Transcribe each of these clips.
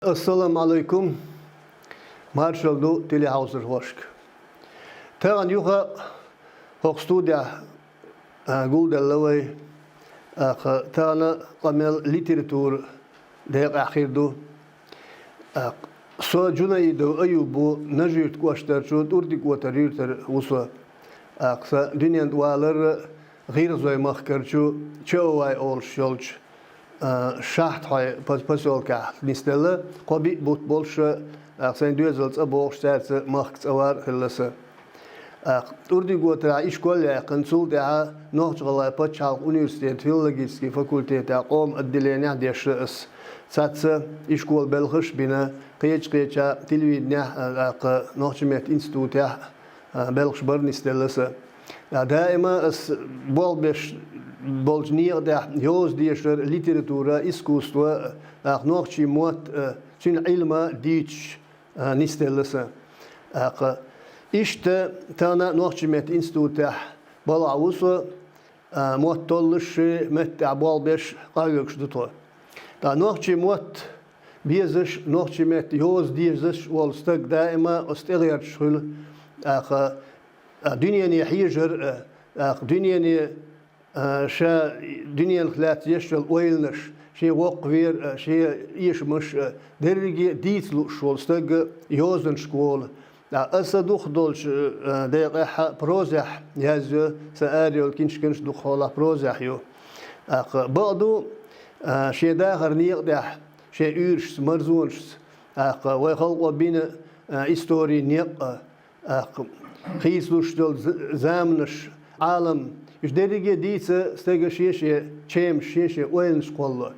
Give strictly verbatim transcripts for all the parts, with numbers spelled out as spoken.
Ассаламу Ӏалайкум! Маршалла ду телехьовсархошка. Тахана юха хӀокху студехь, а, гулделла вай, а, кха, тахана къамел литература декъехь хир ду. А, со Джунаидов Аюб ву, Нажи-Юьртан кӀоштарчу ТӀурдиготар юьртара ву со. А, кха, сан дуьнен тӀе валар ГӀиргӀазойн махкарчу Чаовай олуш йолчу а, Шахьтхьой пос-, посёлкехь нисделла, кхо-биъ бутт болуш, а, сайн доьзал цӀа богӀуш, цаьрца махка цӀа вар а хилла сан. А, ТӀурдиготарахь ишкол яьккхина, цул тӀаьхьа Нохч-ГӀалгӀайн пачхьалкхан университетан филологически факультетехь къоман отделенехь дешна ас. Цхьацца ишколан белхаш а бина, кхеча-кхечахь телевиденехь а, тӀаккха нохчийн меттан институтехь а, белхаш бар нисделла сан. А, даима ас болх беш болчу некъа тӀехь йоза дешар, литература, искусство, а, нохчийн мотт, а, цуьнан Ӏилма дийцуш, а, нисделла сан. ТӀаккха иштта тахана нохчийн меттан институтехь балхахь ву со, а, мотт толлуш, шен меттехь болх беш къахьоьгуш ду тхо. Ткъа нохчийн мотт безаш, нохчийн меттан йоза дезаш волу стаг даима оцу тӀегӀерташ хуьлу. ТӀаккха, а, дуьнене хьежар, а, тӀаккха дуьнене, а, ша дуьненах лаьцна еш йолу ойланаш, шен воккхавер а, шен эшамаш а, дерриге а дийца лууш волу стаг йозанашка волу. Ткъа аса дукхах долчу, э, декъехь прозехь язйо, сан арайолу книшканаш дукхахьолахь прозехь ю. ТӀаккха бакъ ду, э, шен дахаран некъа тӀехь, шен уьйрашца, марзонашца, тӀаккха вай халкъо бина, э, историн некъ а, тӀаккха хийцалуш долу з-, заманаш, Ӏалам, уьш дерриге а дийца стага шен-шен чемаш, шен-шен ойланаш кхолло.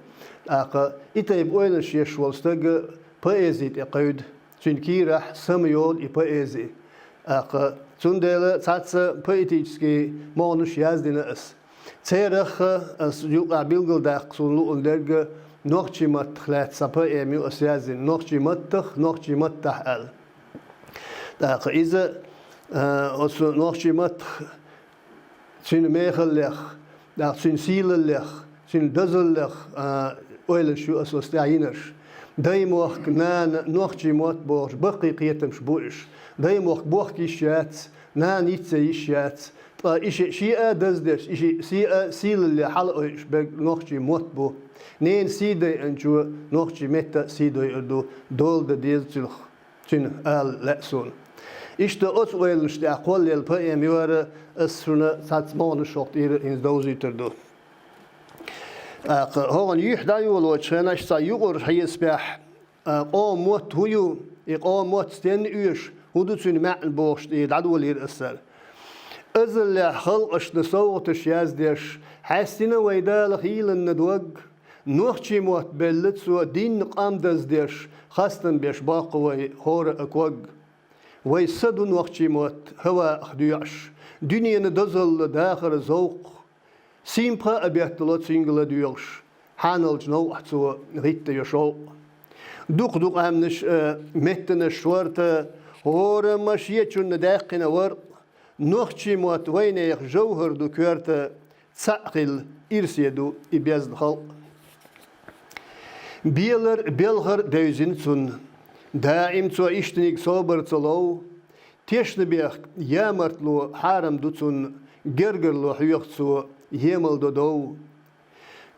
ТӀаккха и тайпа ойланаш еш волу стаг поэзи тӀе кхевда. Цуьнан кийрахь самайолу и поэзи. ТӀаккха цундела цхьацца поэтический могӀанаш яздина ас. Царах ас юкъахь билгалдаккха суна луъун дерг нохчийн маттах лаьцна цхьа поэма ю ас яздина, нохчийн маттах, нохчийн маттахь аьлла. ТӀаккха иза, а, оцу нохчийн маттах, цуьнан мехаллех, тӀаккха цуьнан сийлаллех, цуьнан дозаллех, а, ойланаш ю ас оцу тӀехь йинарш. Даймохк, нана, нохчийн мотт бохуш, баккхий кхетамаш бу уьш. Даймохк бохка йиш яц, нана йиц а йиш яц. Ткъа и шиъ шиъ а даздеш, и шиъ сиъ а сийлалле хьалаойъуш берг нохчийн мотт бу. Ненан сий дайъинчо нохчийн меттан а сий дойъур ду, дола дан деза цуьнах. Цуьнан ала лаьа суна. Иштта оцу ойланаш тӀехь кхоллаелла поэма ю хӀара, ас шуна цхьацца могӀанаш хӀокху тӀера хӀинца довзуьйтур ду. ТӀаккха хӀокхуьнан юьхь дӀайолочу хенахь цхьа юкъара хьесапехь, а, къоман мотт хӀун ю, и къоман мотт стенна оьшу, хӀун ду цуьнан маьӀна бохуш тӀера дӀадолийра ас хӀара. Азаллехь халкъашна совгӀаташ яздеш, хьаьстина вайн Дала хийланна дог, нохчийн мотт белла цо, динна къам даздеш, хастам беш боккху вай хӀора а ког. Вай са ду нохчийн мотт, хӀаваах доьӀуш, дуьненан дозалла, дахаран зовкх. Сиймпха а беттало цуьнга ладоьгӀуш, хьаналчу новкъахь цо гӀиттайо шовкъ. Дукха ду къаьмнаш а, меттанаш шорта, хӀораммо шечунна даьккхина варкъ. Нохчийн мотт вайнехан жовхӀар ду коьрта, цхьаъ хилла, ирсе ду и безна халкъ. Белар, белхар девзина цунна. Даим цо иштаниг собар ца лов. Тешна бехк, ямартло хьарам ду цунна, гергарло хьоьху цо, емал до дов.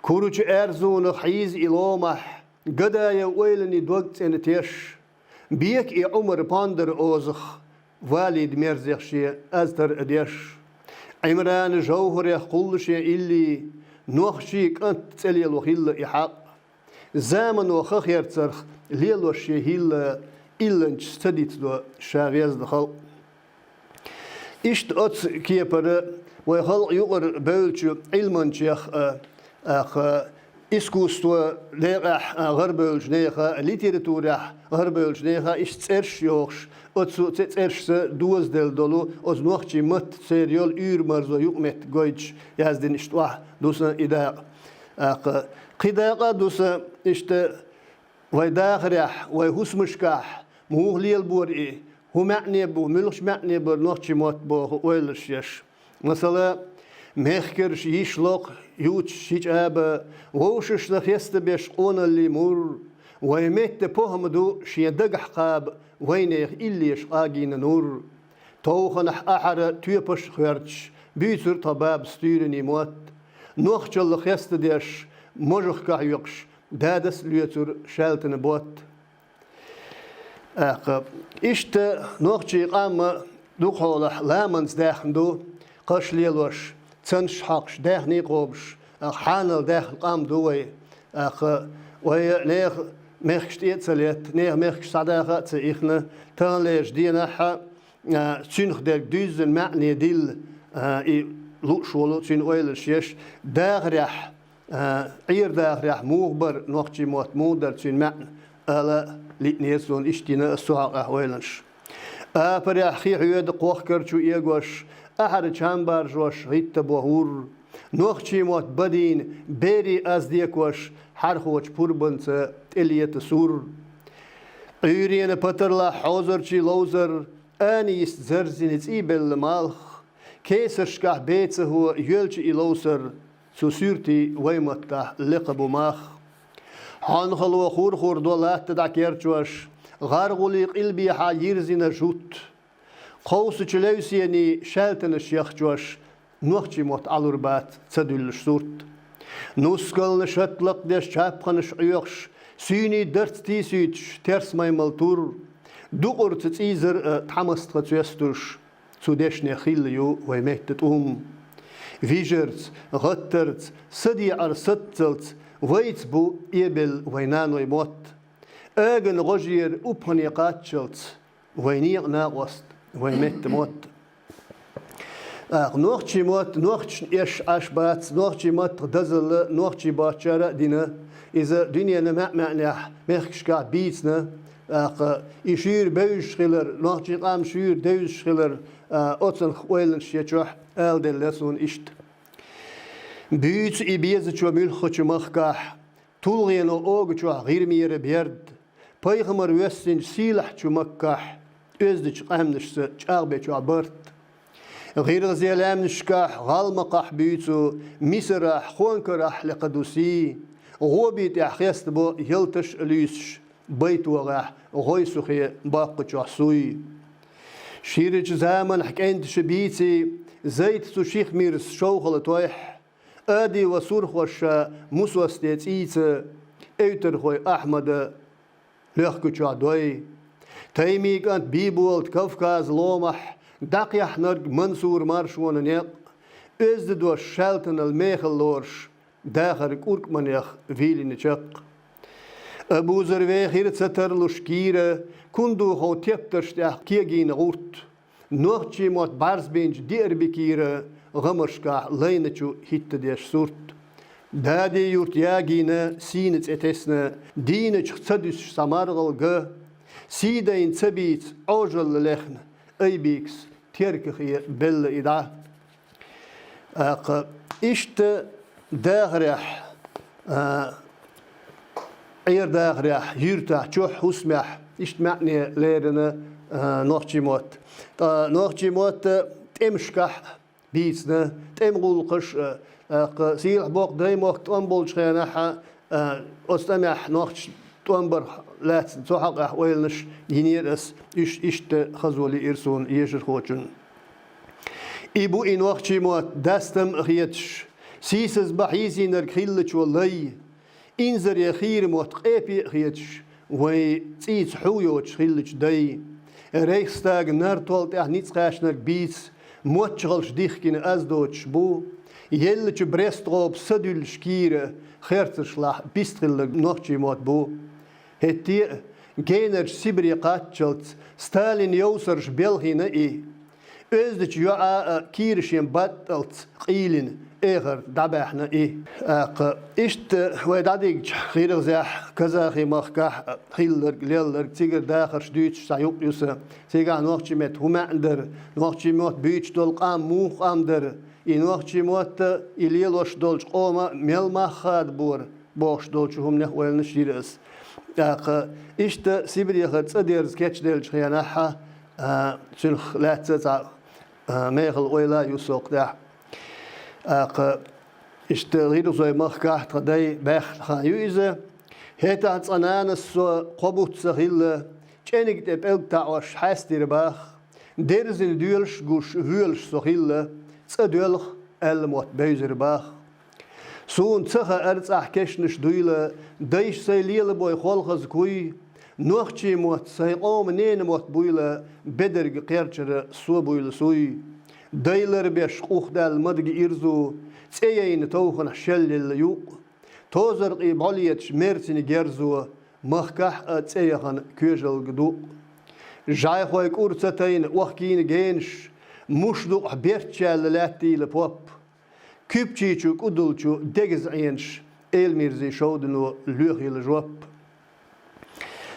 Курачу аьрзунах хьийза и ломахь, гадаев ойланийн дог цӀена теш. Бека и Ӏумар пондар озах, валид мерзех шен аз тар а деш. Ӏимрана жовхӀарех кхуллу шен илли, нохчийн кӀант цӀе лело хилла и хьакъ. Замано ха херцарх лелош шен хӀилла, илланчаш ца дицдо ша везна халкъ. Иштта оцу кепара вай халкъ юкъара бевллачу Ӏилманчех а, тӀаккха искусство декъехь а гӀарабевллачу нехан а, литературехь гӀарабевллачу нехан а иштта цӀерш а йохуш, оцу цӀе-, цӀершца дозаделла долу оцу нохчийн матта церан йолу уьйр-марзо юкъаметтиг гойтуш яздина иштта охьа ду сан и дакъа. ТӀаккха кхин дакъа а ду сан иштта вайн дахарехь, вайн хӀусамашкахь муха лелабора и, хӀун маьӀне бу, муьлхачу маьӀне бара нохчийн мотт боху ойланаш еш. Масала, мехкарша йиш локху, юучаш ши чӀаба, вовшашна хестабеш къоналлин мур, Вайн метта похӀма ду шен дагахь кхаба, вайнех иллеш къагийна нур. Товханахь ахьара тоьпаш а хоьрташ, буьйцур тхан бабас туьйранийн мотт. Нохчалла хестадеш, можах кахь йоькхуш, дадас а лоьцур шаьлтана ботт. ТӀаккха иштта нохчий къам дукхахьолахь ламанца даьхна ду, кхаш лелош, цанаш хьокхуш, даьхний кхобуш, тӀаккха хьанал даьхна къам ду вай. ТӀаккха вай нехан мехкаш тӀе а ца летта, нехан мехкаш схьадаха а ца ихна, таханлерчу денахь а, цуьнах дерг дуьззина маьӀне дилла, а, и лууш волу цуьнан ойланаш еш, дахарехь, а, Ӏер-дахарехь муха бара нохчий мотт, муха дара цуьнан маьӀна ала лиънера суна, иштта йина аса цу хьокъехь ойланаш. Апарехь хи хьоьду кхохкар чу эгош, ахьара чам баржош гӀиттабо хӀур. Нохчий мотт бадийна берийн аз декош, хьархочу пурбанца тӀелета сур. Ӏуьйренан патарлахь хьозарчий ловзар, анийса зарзина цӀий белла малх. Кесаршкахь беца хӀо йоьлча и ловсар, цу суьртийн вай маттахь лекха бу мах. Хьонхало хур-хур до латта дӀакерчош, гӀаргӀулийн къилбехьа йирзина жутт. Кховсачу левсенийн шаьлтанаш яхчош, нохчий мотт Ӏалур бац ца дуьллуш сурт. Нускална шатлакх деш, чапханаш Ӏоьхуш, суьйний дарц тийсуьйтуш, терс маймал тур. Дукъурца цӀийзар а тхьамастха цоьстуш, цу дешнех хилла ю вай метта тӀум. Вижарца, гӀаттарца, садеӀар саццалц вайца бу эбелла вай наной мотт. Аган гӀожера упхане кхаччалц вай некъан накъост, вай метта мотт. ТӀаккха нохчий мотт нохчашна эшаш Ӏаш бац, нохчий маттах дозалла нохчий боцчара а дина. Иза дуьненан маьӀ-маьӀнехь мехкашкахь бийцина. ТӀаккха и шуьйра бевзаш хилар, нохчий къам шуьйра девзаш хилар, а, оцунах ойланаш ечохь аладелла суна иштта. Буьйцу и безачо муьлххачу махкахь, тулгӀено огачохь гӀирмера берд, пайхамар воьссинчу сийлахьчу Маккахь, оьздачу къаьмнашца чӀагӀбечохь барт. ГӀиргӀазе лаьмнашкахь, гӀалмакхахь буьйцу, Мисарахь, Хонкарахь лекха ду сий, гӀоби тӀехь хестабо ялташ а луьйсуш, байтогӀехь гӀой сухе боккхачохь суй. Ширачу заманахь кӀенташа бийций, зайта цу ших мирза шовхала тойхь, Адила сурхоша мусосте цӀийца, эвтархой Ахьмада лоьхкучохь дой. Таймин кӀант Бийболат Кавказ ломахь дӀакхехьнарг Мансур маршонан некъ, оьзда дош шаьлтанал мехала лоруш, дахар кӀуркӀманех вийлина чакх. Абузар вехира ца тарлуш кийра, кундухов тептарш тӀехь кегийна гӀурт. Нохчий мотт бӀарзбинчу Диарбикера гӀамаршкахь лайначу хӀиттадеш сурт. Дади-юрт ягийна, сийна цӀе тесна, дийначух ца дуьсуш цхьа маргӀал га, сий дайна ца бийца Ӏожалла лехна, айбикас теркахе белла и дӀа. ТӀаккха иштта дахарехь, а, Ӏер-дахарехь, юьртахь, чохь, хӀусамехь, иштта маьӀне лерина, а, нохчий мотт. Ткъа нохчий мотт тӀемашкахь бийцина, тӀеман гӀуллакхаш, а, тӀаккха сийлахь боккха даймохк тӀом болчу хенахь, а, оцу тӀамехь нохчаша тӀом барх лаьцна цу хьокъехь ойланаш йинера ас, уьш иштта хазо лиира суна ешархочун. И бу и нохчий мотт дастам а хеташ, сийсаз бан хьийзийнарг хиллачо лай, инзаре хийра мотт къепе а хеташ, вайн цӀийца хьу йоцуш хиллачу дай. Рейхстаган нартол тӀехь ницкъ кхаьчнарг бийца, моччахалш дихкина аз доцуш бу, еллачу Брест-гӀопа са дуьллуш кийра, херцаршлахь бист хилларг нохчий мотт бу. ХӀетте а, генарчу Сибре кхаччалц Сталин йовсарш белхийна и. Оьздачу йоӀа а кийрашен батталц къийлина, эхарта дӀабаьхьна и. ТӀаккха иштта вай дӀадигча, ГӀиргӀазехь, казахи махкахь хилларг, лелларг, цигара дахарш дуьйцуш цхьа юкъ ю сан. Цигахь нохчий метта хӀун маьӀна дара, нохчий мотт буьйцуш долу къам муха къам дара, и нохчий мотт, и лелош долчу къоман мел мах хадабора, бохуш долчу хӀуманех ойланаш йира ас. ТӀаккха иштта Сибрехара цӀа дерза кечделлачу хенахь, а, цуьнах лаьцна цхьа, а, мехала ойла а ю сох тӀехь. ТӀаккха иштта ГӀиргӀазойн махкахь тхан дай баьхна хан ю иза. ХӀетахь цкъа нанас со кхо бутт ца хилла, чӀениг тӀе пӀелг таӀош хьаьстира бах. Дерзина доьлаш гуш, воьлуш со хилла, цкъа доьлху аьлла мотт бевзира бах. Суна ца хаьара цӀахь кешнаш дуйла, дайша сайн лелабой холхаза куй. Нохчийн мотт сайн къоман ненан мотт буйла, бедарг кхерчара со буйла суй. Дайлар беш къух даьлла мадига ирзу, цӀе яйна товханахь шеллелла юкъ. Тозаркъий бӀо леташ мерцина герзо, махкахь а цӀе яхана коьжалга дукъ. ЖӀайхой кӀур ца тайна охкийна генаш, муш дукъахь бертчаьлла лаьттийла поп. Куьпчичу кӀудалчу дегаза Ӏенаш, Элмирзий шовдано лоьхийла жоп.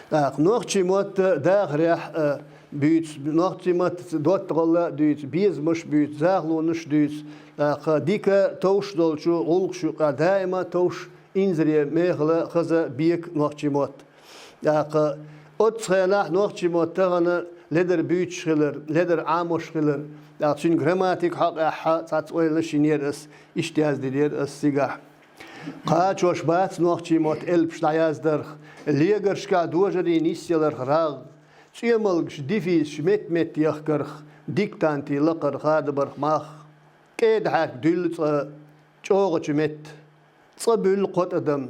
ТӀаккха нохчийн мотт дахарехь а буьйцу, нохчийн маттаца доттагӀалла а дуьйцу, безамаш а буьйцу, захалонаш а дуьйцу. ТӀаккха дика товш долчу гӀуллакхаш юкъахь даима товш инзаре мехала хаза бека нохчийн мотт. ТӀаккха оццу хенахь нохчийн мотт тахана ледар буьйцуш хилар, ледар Ӏамош хилар. ТӀаккха цуьнан грамматика хьокъехь цхьацца ойланаш йинера ас, иштта яздинера ас цигахь. Кхачош бац нохчийн мотт элпаш дӀаяздарх, легаршкахь дожарийн нисъяларх рагӀ, цӀоьмалгаш, дефисаш метта-метта яхкарх, диктантий лакхара хадабарх мах. КӀеда хьаьрк дуьллу цкъа чӀогӀачу метта, цкъа буьллу кхо тӀадам,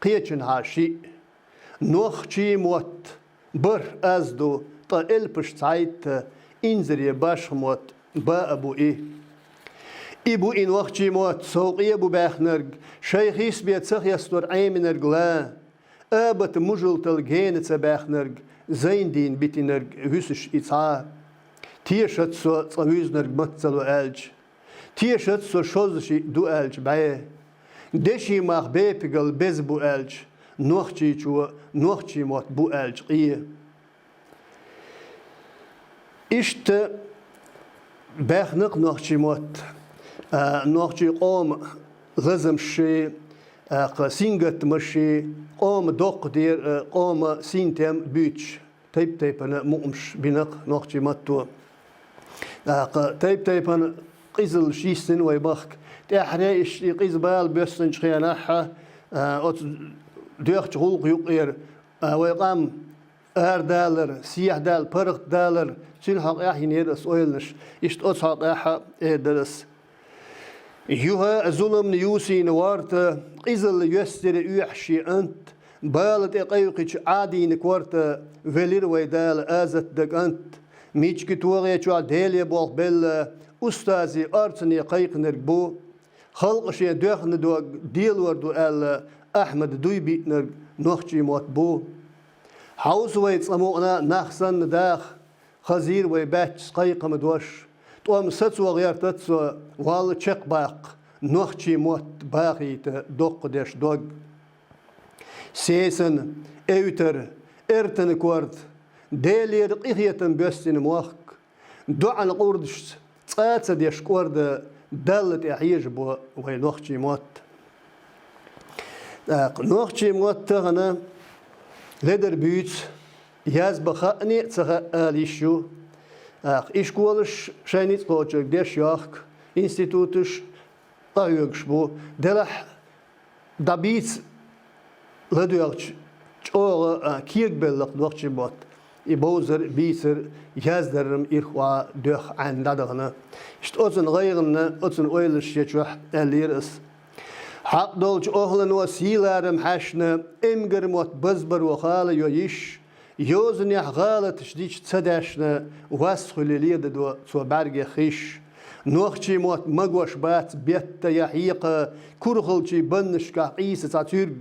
кхечанхьа шиъ. Нохчийн мотт бархӀ аз ду, ткъа элпаш цхьайтта, инзаре башха мотт баа бу и. И бу и нохчийн мотт, сов къе бу баьхнарг, шайн хис бен ца хестор Ӏеминарг ла. Абата мужалтал гена ца баьхнарг, зайн дийна битинарг вуьсуш и цхьа. Тешац со цкъа вуьзнарг маццало аьлча. Тешац со шозза шиъ ду аьлча бӀе. Дешин мах бепигал беза бу аьлча, нохчичо нохчийн мотт бу аьлча къе. Иштта баьхнакх нохчийн мотт, а, нохчийн къоман лазамаши, а, кха сингаттамаши, къоман доккха дер, а, къоман синтем буьйцуш. Тайп-тайпана мукъамаш бинакх нохчийн матто. ТӀаккха тайп-тайпана къизаллаш йиссина вай махка. ТӀаьххьара иштта и къиза бала боьссинчу хенахь, а, оцу доьхначу гӀуллакха юкъера, а, вай къам арадалар, сехьадалар, паргӀатдалар, цуьнан хьокъехь йинера ас ойланаш. Иштта оцу хьокъехь эр дара ас. Юха а зуламна юсийна ворта, къизалла йоьссира оьхьа шен ант, бала тӀе къевкхича Ӏадийна корта, велира вай Дала азат дан кӀант. Мички тогӀе чохь Деле болх белла, устазийн орцане кхайкхинарг бу. Халкъан шен доьхна дог делор ду аьлла, Ахьмада дуй биънарг нохчийн мотт бу. Хьовса вай цкъа мукъана нах санна даха, хазийра вай баьчча кхайкхаман дош. ТӀом сацо гӀертац со, валла чекхбаккха, нохчийн мотт бахийта доккхадеш дог. Сесана, эвтара, эртана корта, Делера къинхетам боьссина мохк, доӀан къурдашца цкъа а ца деш кӀорда, Далла тӀе хьежабо вай нохчийн мотт. ТӀаккха нохчийн мотт тахана ледар буьйцу, язбан хаъане а ца хаьа ала йиш ю. ТӀаккха ишколаш шайн ницкъ кхочург деш йохку, институташ къахьоьгуш бу. Делахь дӀабийца ладоьгӀча чӀогӀа, а, кегабелла-кх нохчийн мотт. И бовзар, бийцар, яздаран ирх охьа доьхна Ӏаьнна дӀадахана. Иштта оцун гӀайгӀанна, оцун ойланаш ечохь аьллера ас. Хьакъ долчу охӀлано сий-ларам хьаьшна, эмгар мотт базбаро хала йо йиш, йозанехь гӀалаташ дича ца даьшна, вас хуьлий ледадо цо бӀаьргех хиш. Нохчийн мотт магош бац бетта я хьекха, курхалчийн баннашкахь къийса цхьа цуьрг.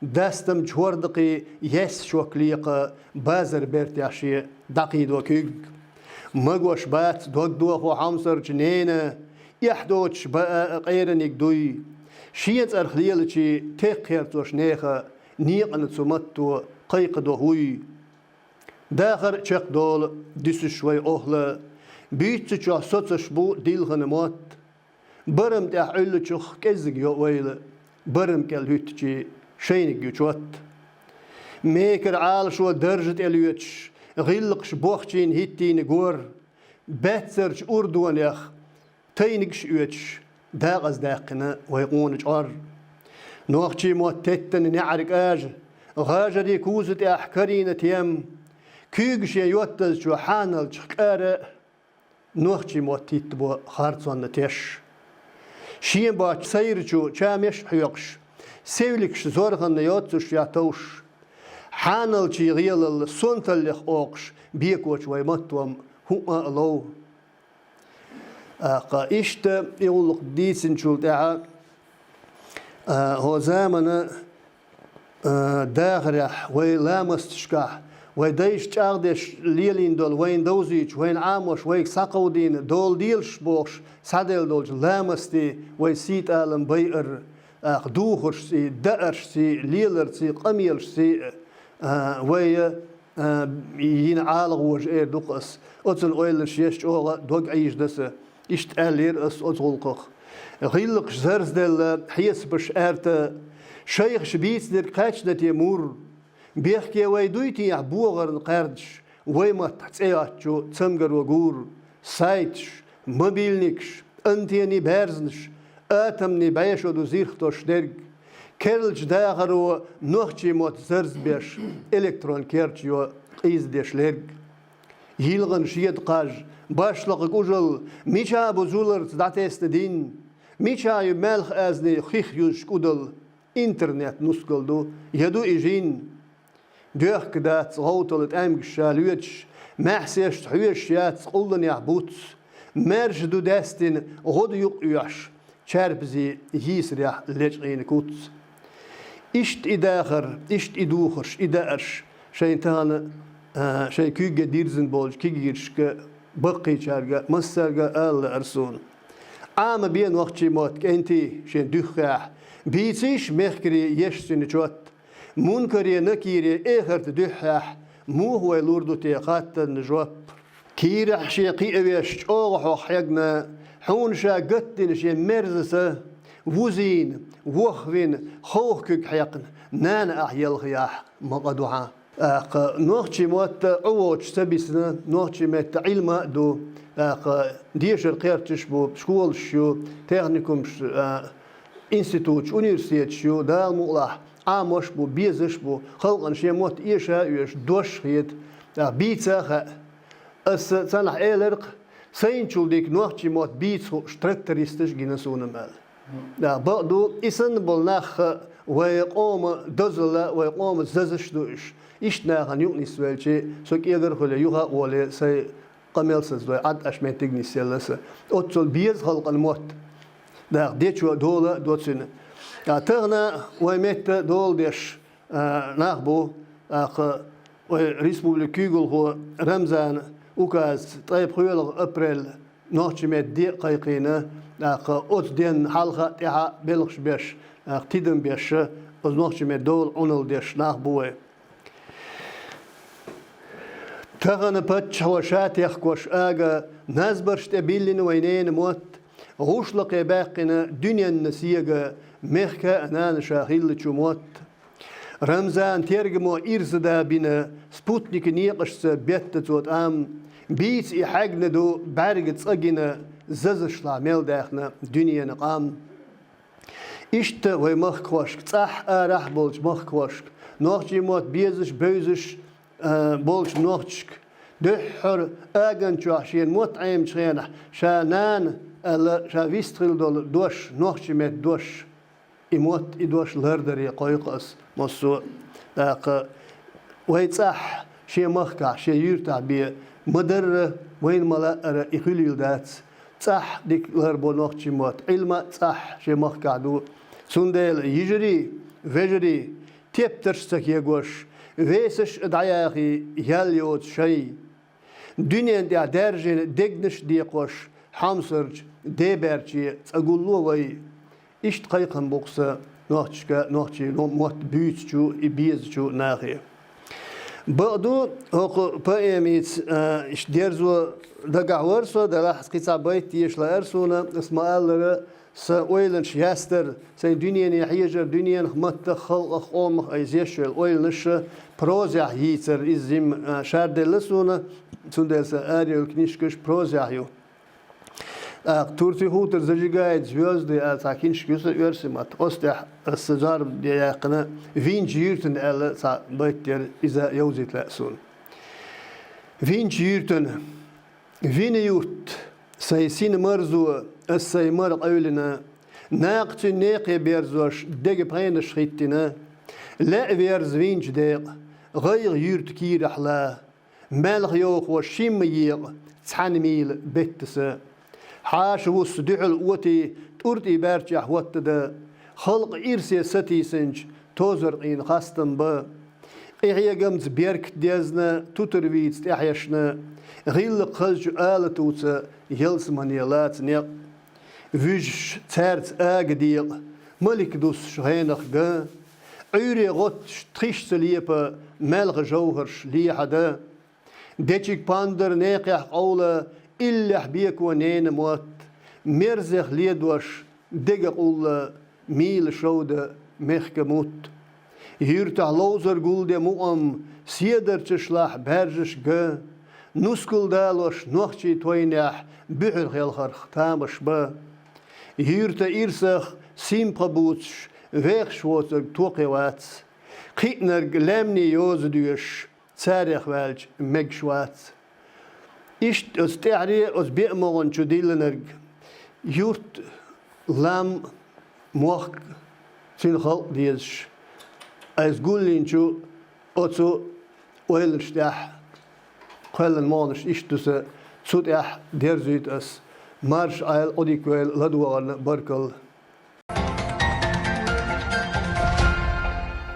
Дастамчу хӀордакхий есса шок лекха, базар бертехь шен дӀакхийдо куьг. Магош бац дог дохо хьомсарчу ненан, эхь доцуш баа а къераниг дуй. Шен цӀарах лелачийн текххерцош нехан, некъана цу матто кхайкхадо хӀуй. Дахар а чекхдолу дуьсуш вай охӀла, буьйцучохь соцуш бу дилхана мотт. Барам тӀехь Ӏуьллучух кӀеззиг йо ойла, барам кӀел хӀуьттучийн шайниг ю чот. Мекара Ӏалашо даржа тӀе лоьцуш, гӀиллакхаш бохчийна хӀиттийна гор, баьццарчу урдонех тайнигаш а оьцуш, дакъаздаьккхина вай къона чӀор. Нохчийн мотт теттана неӀарга кӀажа, ГӀажарий куза тӀехь карийна тем, куьйга шен йоттазчо хьаналча кӀара, нохчий мотт хӀиттабо харцонна теш. Шен боцчу сайрачу чамеш а хьоькхуш, севлигаш зорханна йоццуш я товш. Хьаналчий гӀелалла сонталлех окхуш, бекочу вай маттом хӀуъа а лов. ТӀаккха иштта и гӀуллакх дийцинчул тӀаьхьа, а, хӀо замана, а, дахарехь, вай ламасташкахь, вай дайша чӀагӀдеш лелийна долу, вайна довзуьйтуш, вайна Ӏамош, вайга схьакховдийна, дола делаш бохуш, схьаделла долчу ламастий вай сий-тӀалам байар, тӀаккха духаршций, дааршций, леларций, къамелашций, а, вай, а, йина ӀалагӀожа эр ду-кх ас. Оцун ойланаш еш чӀогӀа дог Ӏийжа дан сан. Иштта аьллера ас оцу гӀуллакхах. ГӀиллакхаш зарзделла, хьесапаш аьрта, шайхаша бийцинарг кхаьчна те мур? Бехке вай дуй техьа богӀарна кхаьрдаш, вай маттахь цӀе йоцчу цамгаро гур? Сайташ, мобильникаш, антенний баьрзнаш, атомный бӀешо ду зирх тош дерг. Керлачу дахаро нохчий мотт зарзбеш, электрон керчайо къийзадеш лерг. ЙилгӀана шеда кхаж, башлакха кӀужал, мичахь бу зуларца дӀатесна дин? Мичахь ю маьлха азний хих юзуш кӀудал? Интернет нускал ду, я ду и жин? Доьхка дац гӀовтала тӀаьмгаш ша лоьцуш, маьхьсешца хьоьжуш яц къулланехь буц. Маьрша ду даьстина гӀо ду юкъ оьхьаш, чарпазе йийсарехь лечкъийна куц. Иштта и дахар, иштта и духарш, и даарш шайн тахана, а, шайн куьйгге дирзина болчу кегийрхошка, баккхийчаьрга, массаьрга а ала лаьара суна. Ӏама бе нохчий мотт кӀентий шен дуьххьехь, бийцийша мехкарий еш цуьнан чот. Мункаре, Накире, эхарта дуьххьехь муха вай лур ду те хаттарна жоп? Кийрахь шен кхиавеш чӀогӀа хьох хьегна, хьуна ша гатдина шен мерза са, вузийна, вохвина, ховха куьг хьекхна, нана ахь елхаяхь ма къа ду хьан. ТӀаккха нохчий мотт Ӏу воцуш ца бисна, нохчий меттан Ӏилма а ду, тӀаккха дешар кхерчаш а бу, школаш ю, техникумаш, а, институташ, университеташ ю, Дала мукъалахь, Ӏамош а бу, безаш а бу, халкъана шен мотт эша а оьшу, дош а хета, тӀаккха бийца а хаьа. Аса цхьанхьа элира-кх, сайначул дика нохчий мотт бийца хууш трактористаш гина суна аьлла. Да, бакъ ду, и санна болу нах вай къоман дозалла, вай къоман зазаш ду уьш. Иштта нахана юкъа нисвелчи, со кӀегар а хуьлий, юха а волий, сайн къамел сацадой, Ӏад Ӏаш меттиг нисъелла сан. Оццул беза халкъан мотт. ТӀаккха дечо дола а до цуьнан. ТӀаккха тахана вай метта дола деш, а, нах бу, тӀаккха вай республикан куьйгалхо Рамзана указаца ткъе пхоьалгӀа апрель нохчий меттан де а кхайкхийна, тӀаккха оцу денна хьалха а, тӀаьхьа а белхаш беш, тӀаккха тидам беш, оцу нохчий меттан дола Ӏуналла деш нах бу вай. Тахана паччахьо ша техкош ага, назбарш тӀе биллина вайн ненан мотт, гӀушлакхе баьккхина дуьненна сега, мехка а, нана ша хиллачу мотт. Рамзан тергамо ирза да бина, спутникан некъашца бетта цо тӀам, бийца и хьаьгна ду, бӀаьрга цӀа гина, зазашлахь мел даьхна дуьненан къам. Иштта вай махкахошка, цӀахь арахь а болчу махкахошка, нохчий мотт безаш, бевзаш, а, болчу нохчашка, дуьххьара аган чохь шена мотт Ӏемачу хенахь, ша нана аьлла, ша вистхила долу дош, нохчий меттан дош, и мотт, и дош лардаре кхойкху ас массо а. ТӀаккха вай цӀахь шен махкахь, шен юьртахь бен ма-дарра, вайна ма-лаъара и хуьлийла дац. ЦӀахь дика ларбо нохчий мотт, Ӏилма а цӀахь шен махкахь ду. Цундела, йижарий, вежарий, тептарш ца кегош, весаш а дӀаяхий, ял йоцу шай. Дуьнен тӀехь даьржина дегнаш а декхош, хьомсарчу Деберче цӀа гулло вай. Иштта кхайкхам бу-кх сан нохчашка, нохчий мотт буьйцучу и безачу нахе. Бакъду, хӀокху поэмица, а, иштта дерзо дагахь вара со, делахь кхин цхьа байт теша лаьара суна, ас ма-аллара, сан ойланаш ястар, сайн дуьнене хьежар, дуьненах, маттах, халкъах, къомах айса еш йолу ойланаш прозехь йийцар, иза жимма, а, шарделла суна, цундела сан арайолу книжкаш прозехь ю. ТӀаккха Турций хутар «Зажигает звёзды» аьлла цхьа киншка ю сан оьрсийн маттахь. Оцу тӀехь аса зорба де яьккхина, «Винчу юьртана» аьлла цхьа байт яра, иза йовзийта лаьа суна. Винчу юьртана. Вина юрт, сайн сина марзо, аса сайн мара къевлина, накха цуьнан некхе берзош, дега пхенаш хӀиттина, лаьа верза винчу декъа, гӀайгӀа юьрта кийрахьла, маьлха йовхо шимма екъа, цхьана мийла беттаса. Хьаша вуссу дуьхьал оти, тӀуртӀий баьрчехь хӀоттадан, халкъ ирсе сатийсанчу тозаркъийн хастам бан. Къинхьегамца беркат дезна, тутар вийца тӀаьхьешна, гӀиллакх хазачу алатуца ялсамане лаца некъ. Вуьжуш цаьрца ага декъа, малик дуссуш гӀенах ган, Ӏуьйре гӀотташ тхиш ца лепа, маьлха жовхӀарш лехьадан. Дечиг пандар некхехь къовла, иллехь беко ненан мотт, мерзех ледош дега къулла, мийла шовда мехка мутт. Юьртахь ловзар гулде мукъам, седарчашлахь баьржаш ган, нускал далош нохчий тойнехь буьхьар хелхарх тамаш бан. Юьрта ирсах симпха буцуш, вехаш воцург токхе вац, кхиънарг лаьмнийн йоза доьшуш, царех ваьлча мегаш вац. Иштта оцу тӀаьхьаре оцу беа могӀан чу диллинарг, юрт, лам, мохк, цуьнан халкъ дезаш, айса гулйинчу оцу ойланаш тӀехь кхоьллина могӀанаш иштта ду сан, цу тӀехь дерзуьйту ас. Марша Ӏойла, Ӏодика йойла, ладогӀарна баркалла.